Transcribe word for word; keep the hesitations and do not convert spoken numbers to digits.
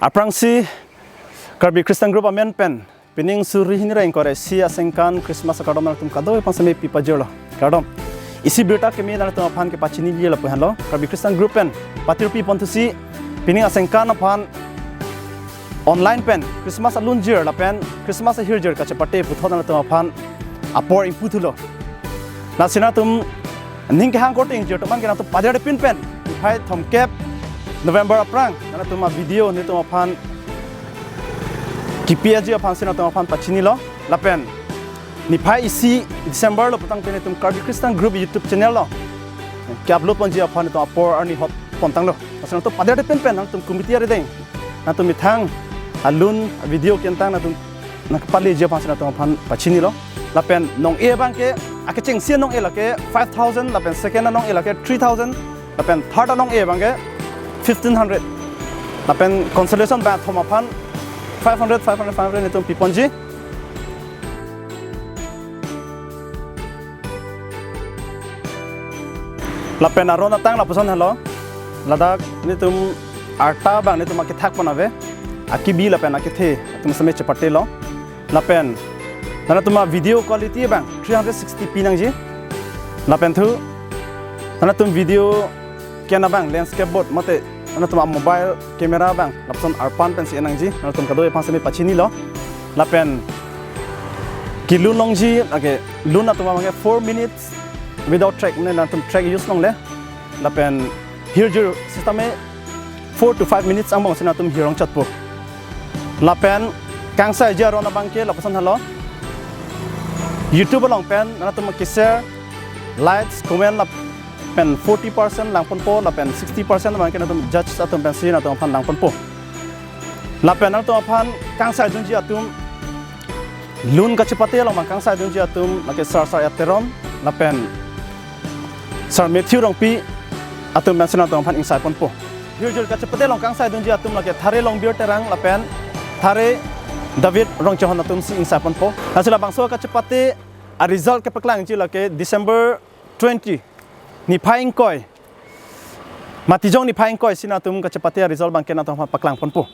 Aphrangsi Karbi Christian Group amen pen pining suri hini ra ingkoi ra isi aningkan Christmas akardom nangtum kadokave aphan seme pipajirlo. Kardom. Isi birta keme nangtum aphan kepachiniji lapu henlo. Karbi Christian Group pen patirpi ponthusi pining aningkan aphan online pen Christmas alunjir lapen Christmas ahirjir kachepate puthot nangtum aphan apor ingpu thulo. Lasi nangtum ning kehang korte ingjir atum aphan ke nangtum pader pin pen niphai thomkep November aphrang nangtum a-video nangtum aphan kipi aji aphansi nangtum aphan pachinilo. Lapen niphai isi December lo putangte nangtum Karbi Christian Group YouTube channel lo ke-upload ponji aphan nangtum apor arni hot pontanglo. Lasi nangtum pader pin pen nangtum committee arideng nangtum methang alun video kentang nangtum nangkepaleji aphansi nangtum aphan pachinilo. Lapen nong-e abang ke, akechengsi nong-e lake five thousand, lapen second nong-e lake three thousand, lapen third nong-e abang ke fifteen hundred. Lapen consolation bag thom aphan five hundred, five hundred, five hundred nangtum piponji. Lapen aron atang lapuson henlo. Ladak nangtum arta abang nangtum akethak pon ave. Akibi lapen akethe atum seme chepatelo. Lapen nangtum a-video quality abang three hundred sixty p nangji. Lapen thu nangtum video ken abang landscape mode mate nangtum a-mobile camera abang lapuson arpan pensi en nangji. Nangtum kadokave aphan seme pachinilo. Lapen kelun longji, okay, lun atum abang ke four minutes without track, ne nangtum track use longle. Lapen hirjir system e four to five minutes angbongsi nangtum hirlong chotpo. Lapen kangsaiji aron abang ke lapuson henlo. YouTube along pen nangtum ke-share, likes, comment lapen forty percent langponpo lapen sixty percent abang ke nangtum judge atum pensi nangtum aphan langponpo. Lapen nangtum aphan kangsaidunji atum, lun kachepate along abang kangsaidunji atum lake Sar Sar Teron lapen Sar Matthew Rongpi atum pensi nangtum aphan ingsaiponpo. Hirjir kachepate along kangsaidunji atum lake Thare Longbir Terang lapen Thare David Rongchehon atumsi ingsaiponpo. Lasi labangso kachepate a-result kepaklangji lake December twenty, niphai ingkoi, Matijong niphai ingkoisi nangtum kachepate a-result abang ke nangtum aphan paklangponpo.